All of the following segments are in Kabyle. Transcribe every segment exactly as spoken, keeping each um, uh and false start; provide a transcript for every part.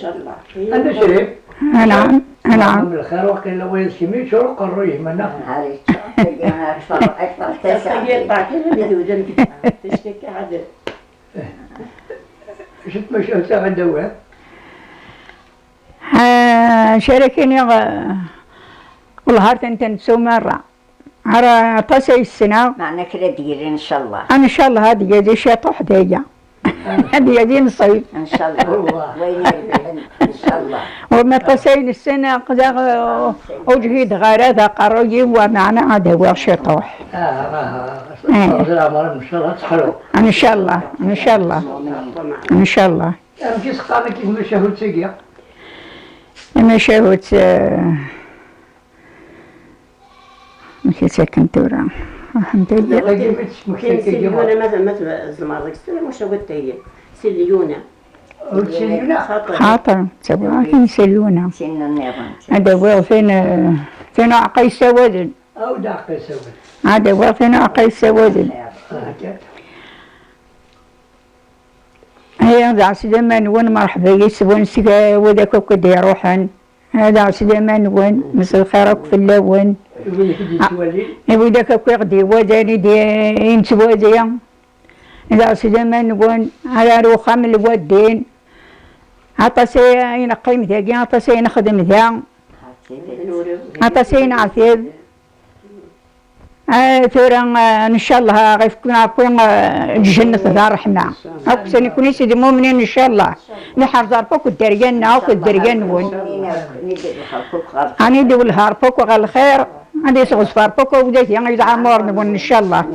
Anda Crif? Anɛam, anɛam. Lxir, waqila wa d kemm i yeččur uqerruy-im, neɣ? Nhar yeččur, tagi akter, akter tasa. Tagi yeṭṭeɛ kan ad idewden deg ticki akka ɛad. Acu n tmacahut ara d-tawiḍ? Ah, acu ara k-iniɣ, ah, wellah ar tent-nettu merra. Ara aṭas ay ssneɣ. Meɛna kra ad d-yili, ncallah. Ncallah ad d-yili ciṭuḥ daya. Ad d-yili nnṣib. Ncallah. Wayen irebḥen, ncallah. Ur ma aṭas ay nessen, aql-aɣ, uh, ur ǧhideɣ ara d aqerruy-iw, meɛna ad awiɣ ciṭuḥ. Ah, ah, ah. Eh. Ẓriɣ, ncallah ad teḥlu. Ncallah, ncallah. Ncallah. Amek i s-qqaren akka i tmacahut-agi? Tamacahut, eh, amek i tt-akken tura? Alḥemdulillah. Tagi mi tt-smekti tagi. Selyuna, ma, ma tzemreḍ deg-s tura, maca wid tagi. Selyuna. Ur d Selyuna? Xaṭer. Xaṭer, ttawiɣ akin Selyuna. Sin nniḍen. Ad awiɣ tin, eh, tin uɛeqqa yessawalen. Aw, d aɛeqqa yessawalen. Ad awiɣ tin uɛeqqa yessawalen. Ah, akka. Aya, d ɛeslama-nwen, merḥba yes-wen, seg wid akk akk i d-iruḥen. Ad ɛeslama-nwen, mselxir akk fell-awen. I wid akk i d-yettwalin. I wid akk akk i ɣ-d-iwalan, i d-, i nettwali. D ɛeslama-nwen, ar, ar uxxam n lwaddin. Aṭas ay, ay neqqim dagi, aṭas ay nexdem da. Aṭas ay neɛtib. Ah, tura, ah, ncallah, ɣef kun Ṛebbi, ah, lǧennet d ṛṛeḥma. Akk s nekni s lmumnin, ncallah. Niḥrez Ṛebbi akk dderya-nneɣ, akk dderya-nwen. Ani d welha Ṛebbi akk ɣer lxir, ad yesɣezf Ṛebbi akk awdagi i lɛamur-nwen, ncallah.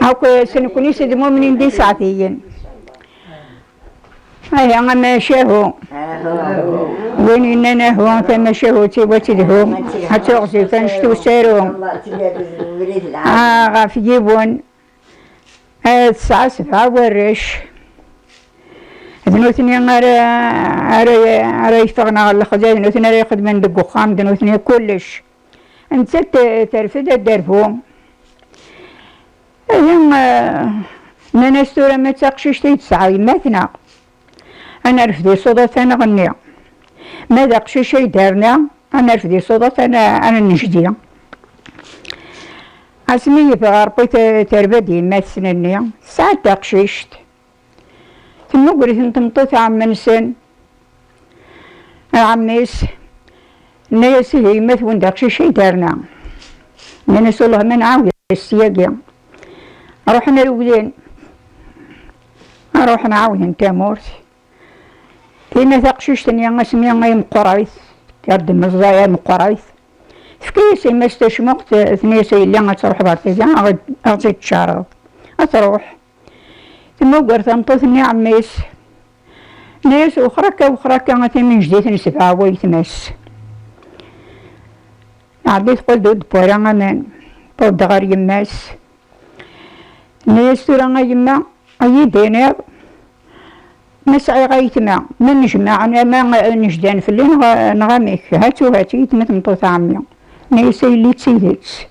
Akk s nekni s lmumnin d iseɛdiyen. Aya, amacahu. Ahu. Win yennan ahu, tamacahut-iw ad telhu. Ad tuɣzif annect usaru. Ah, ɣef yiwen. Ah, tesɛa sebɛa warrac. D nutni ara, ara, ara yeffɣen ɣer lexla, d nutni ara ixedmen deg uxxam, d nutni kullec. Nettat, eh, terfed ad d-terbu. Ihi, eh, nnan-as tura ma d taqcict ay d-tesɛa yemma-tneɣ, ad nerfed iṣuḍat ad nɣenni. Ma d aqcic ay d-terna, ad nerfed iṣuḍat ad n-, ad nejdi. Asmi yebɣa Ṛebbi te-, terba-d yemma-tsen-nni, tesɛa-d taqcict. Temmuger-iten tmeṭṭut ɛemmi-nsen, ɛemmi-s, tenna-yas: "Ihi yemma-twen d aqcic ay d-terna." Nnan-as: "Wellah ma nɛawed-as syagi." Ruḥen rewlen, ruḥen ɛawden tamurt. Tinna taqcict-nni asmi ay meqqrit, ar d-meẓẓay ay meqqrit, tefka-yas yemma-s tacmuxt, tenna-yas: "A yelli, ad truḥeḍ ar tagi, ad ɣ-, ad ɣ-tt-id-teččareḍ." Ad truḥ. Temmuger tameṭṭut-nni ɛemmi-s. Tenna-yas: "Wexxer akka, wexxer akka, a timinjdit n sebɛa waytma-s." Ɛeddi teqqel-d ur d-tewwi ara aman. Tewweḍ-d ɣer yemma-s. Tenna-yas: "Tura a yemma, ad iyi-d-tiniḍ ma sɛiɣ aytma, ma nejmaɛen ama nejdan fell-i neɣ, neɣ amek. Hatu, hatu yetma tmeṭṭut ɛemmi." Tenna-yas: "A yelli, d tidet."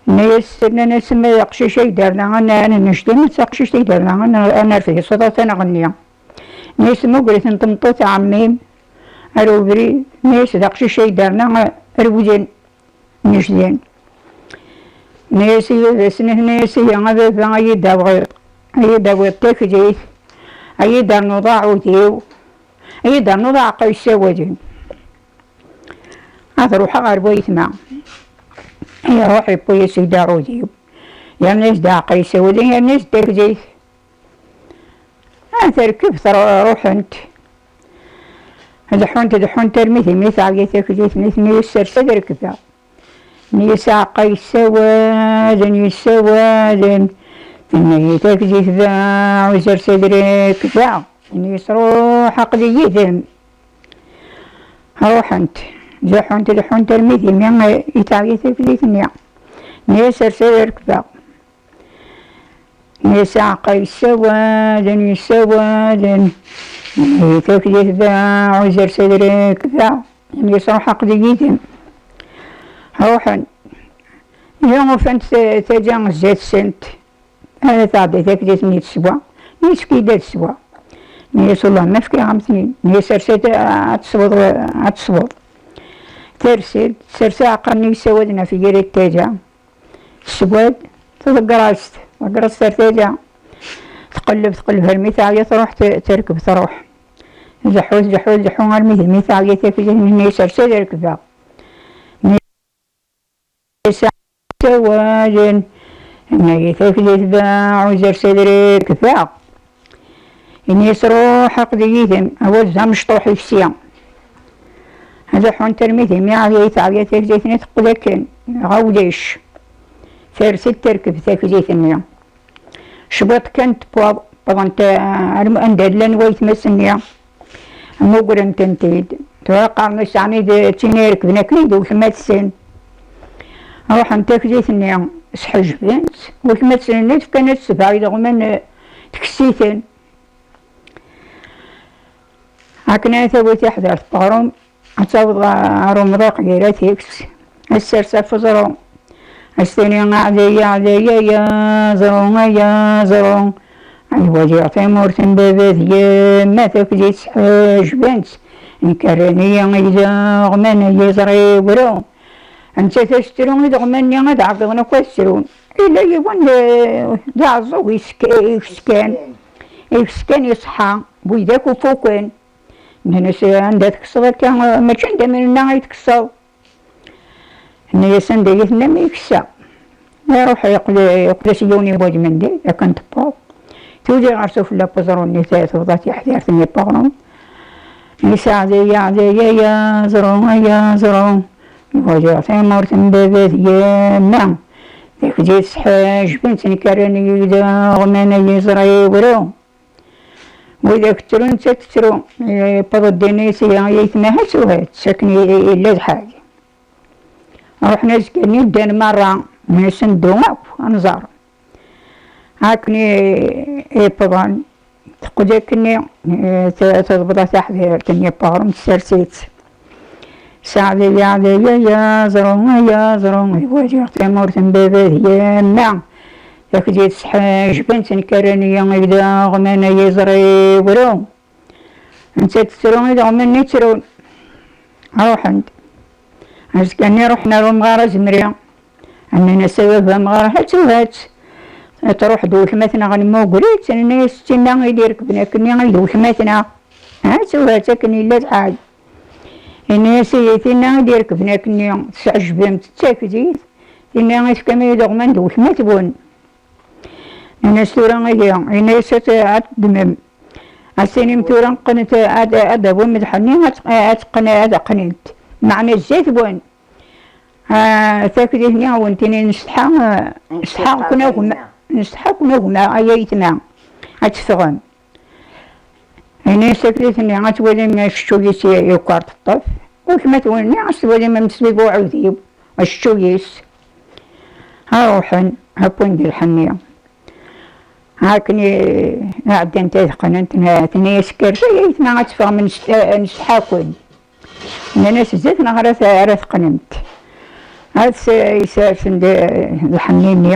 Nna-yas, nnan-as: "Ma d aqcic ay d-terna, ad n-, ad nejden, d taqcict ay d-terna, ad n-, ad nerfed iṣuḍat ad nɣenni." Nna-yas: "Mugret n tmeṭṭut ɛemmi-m ar ubrid." Nna-yas: "D aqcic ay d-terna, rewden, nejden." Nna-yas i baba-s, nna-yas: "Ihi a baba, ay-iyi-d-awiḍ, ay-iyi-d-awiḍ taklit, ay-iyi-d-ternuḍ aɛudiw, ay-iyi-d-ternuḍ aɛeqqa yessawalen." Ad ruḥeɣ ɣer waytma. Iruḥ, yewwi-yas-d aɛudiw. Yerna-yas-d aɛeqqa yessawalen, yerna-yas-d taklit. Ah, terkeb, tru-, ruḥent. Leḥḥunt, leḥḥunt armi d imi teɛya taklit-nni, tenna-yas: "Sers ad rekbeɣ." Tenna-yas: "Aɛeqqa yessawalen, yessawalen." Tenna-yi taklit: "Beɛɛu, sers ad rekbeɣ." Tenna-yas: "Ruḥ, aql-i yid-m." Ruḥent, leḥḥunt, leḥḥunt armi d imi i teɛya taklit-nni. Nna-yas: "Sers ad rekbeɣ." Nna-yas: "Aɛeqqa yessawalen, yessawalen." Nna-yas: "Taklit beɛɛu, sers ad rekbeɣ." Nna-yas: "Ruḥ, aql-i yid-m." Ruḥen. Ihi ufan-t ta-, tagi zdat-sent. Ara tɛeddi taklit-nni teswa, yessefk-iyi-d ad sweɣ. Nni-as: "Wellah ma fkiɣ-am-ten-id." Nni-as: "Ers-d ad tesweḍ, ad tesweḍ." Ters-d, ters aɛeqqar-nni yessawalen ɣef yiri n tala. Teswad, tḍegger-as-t, tḍegger-as-t ar tala. Tqelleb, tqelleb armi teɛya, truḥ t-, terkeb, truḥ. Tleḥḥu, tleḥḥu, tleḥḥu armi d mi teɛya taklit-nni, ters-d ad rekbeɣ. Nni-as: "Sawalen, nna-yi taklit baɛu, ters-d ad rekbeɣ." Ini-as: "Ruḥ aql-iyi-ten, awal d amecṭuḥ ifsi." Ad ḥunt armi d imi ɛyay teɛya taklit-nni, teqqel akken, ɣawdec. Ters-d terkeb taklit-nni. Cwiṭ kan tewweḍ, wwḍent, eh, ar anda llan waytma-s-nni. Mmugren-tent-id. Tura qqaren-as: "Ɛni d tin irekben akken i d weltma-tsen?" Ruḥen taklit-nni, sḥejben-tt. Weltma-tsen-nni fkan-as sebɛa ileɣman, eh, tekkes-iten. Akken ara tawi tiḥdert n weɣrum, ad taweḍ ɣer umḍiq gar-at, ad tt-ters ɣef uẓru. Ad s-tini: "Aɛdayi, aɛdayi, ay aẓru, ay aẓru. Ad waliɣ tamurt n baba d yemma, taklit sḥejben-tt. Nekk rran-iyi idaɣman, ay iẓri wru." Nettat ad tettru, ileɣman-nni ad ɛerḍen akk ad ttrun. Yella yiwen d, d aɛeẓẓug yeskan, yeskan iṣeḥḥa, wid akk ufuken. Nnan-as: "Anda tekkseḍ akka? Mačči anda ma nenna ay tekkseḍ." Nni-as: "Anda i tennam i kessa." Iruḥ yeqqel, yeqqel-as yiwen i wagmandi, akken tewweḍ. Tuli ɣer sufella n weẓru-nni, ta-, tebḍa tiḥdirt-nni n weɣrum. Yesɛa daya, daya, ya ẓru, ya ẓru. Waliɣ tamurt n baba d yemma. Yak di tesḥejbent, nekk rran-iyi d aɣman, ay iẓri wru. Widak ttrun, nettat tettru. Yewweḍ-d, yenna-yas: "Ay aytma, ha-tt u ha-tt, akken i, i, yella lḥal." Ruḥen azekka-nni, ddan merra, nnan-asen: "Ddu akk, ad nẓer." Akken i, i wwḍen, teqqel akkenni, eh, t-, teḍbeḍ taḥdirt-nni n weɣrum, tessers-itt. Saɛd, ya, ya, ya, ya ẓru, ya ẓru, waliɣ tamurt n baba d yemma. Yak di tesḥejbent, nekk rran-iyi d aɣman, ay iẓri wru. Nettat tettru, ileɣman-nni ttrun. Ruḥen-d. Azekka-nni ruḥen ar umɣar azemri. Nnan-as: "A baba amɣar, ha-tt u ha-tt." Truḥ-d weltma-tneɣ, nemmuger-itt, nenna-yas: "Tinna i d-irekben akkenni i d weltma-tneɣ. Ha-tt u ha-tt, akken yella lḥal." Yenna-yas: "Ihi tinna i d-irekben akkenni, tesɛejbem-tt d takdit, tinna i tefkam i ileɣman d weltma-twen." Nnan-as: "Tura ihi." Yenna-yas: "Ad, ad teddmem. Ad tinim tura qqnet, ad, ad d-awim lḥenni, ad, ad teqqen-, ad qqnent. Meɛna zdat-wen, ah, takdit-nni a wen-tini nsetḥa, ah, nsetḥa-ken a gma, nsetḥa-ken a gma, ay aytma, ad teffɣem." Ini-as: "Taklit-nni ad twalim acečču-is yuker teṭṭef, weltma-twen-nni ad twalim amesli bu uɛudiw, acečču-is." Ruḥen, wwin-d lḥenni. Akken i ɛeddant ad qqnent, tenna-yas: "Kkret ay aytma ad teffɣem, nsetḥa-ken." Nnan-as: "Zdat neɣ ara t-, ara teqqnemt?" Ad s-, yessersen d, d lḥenni-nni.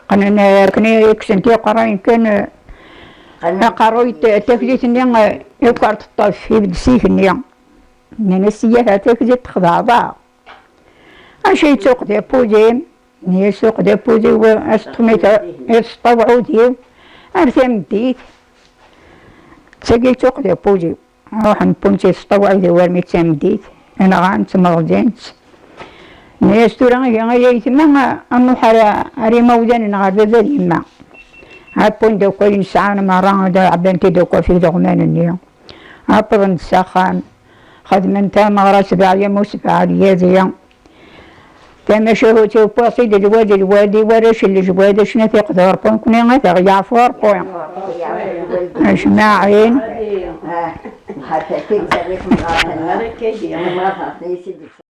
Qqnen akken i kksen tiqerrayin kan, aqerruy n t-, taklit-nni, yuker teṭṭef, ibedd s igenni. Nnan-as: "Iyyah, a taklit txedɛeḍ-aɣ." "Acu yettuqdap ul-im?" Nni-as: "Uqdap ul-iw, aseṭṭem-it, iseṭṭa uɛudiw ar tameddit." D tagi yettuqdap ul-iw. Ruḥen wwin-tt iseṭṭa uɛudiw armi d tameddit, nɣan-tt, merḍin-tt. Nni-as: "Tura ihi ay aytma, a nruḥ ar, ar imawlan-nneɣ, ar baba d yemma." Wwin-d akk ayen sɛan merra, ɛebban-t-id akk ɣef ileɣman-nni. Wwḍen-d s axxam, xedmen tameɣra sebɛa yam u sebɛa lyadi. Tamacahut i wewwaɣ-tt-id lwali, lwali, warrac n lejwad, acnat iqdur, nekni ad aɣ-yeɛfu Ṛebbi. Ajmaɛin.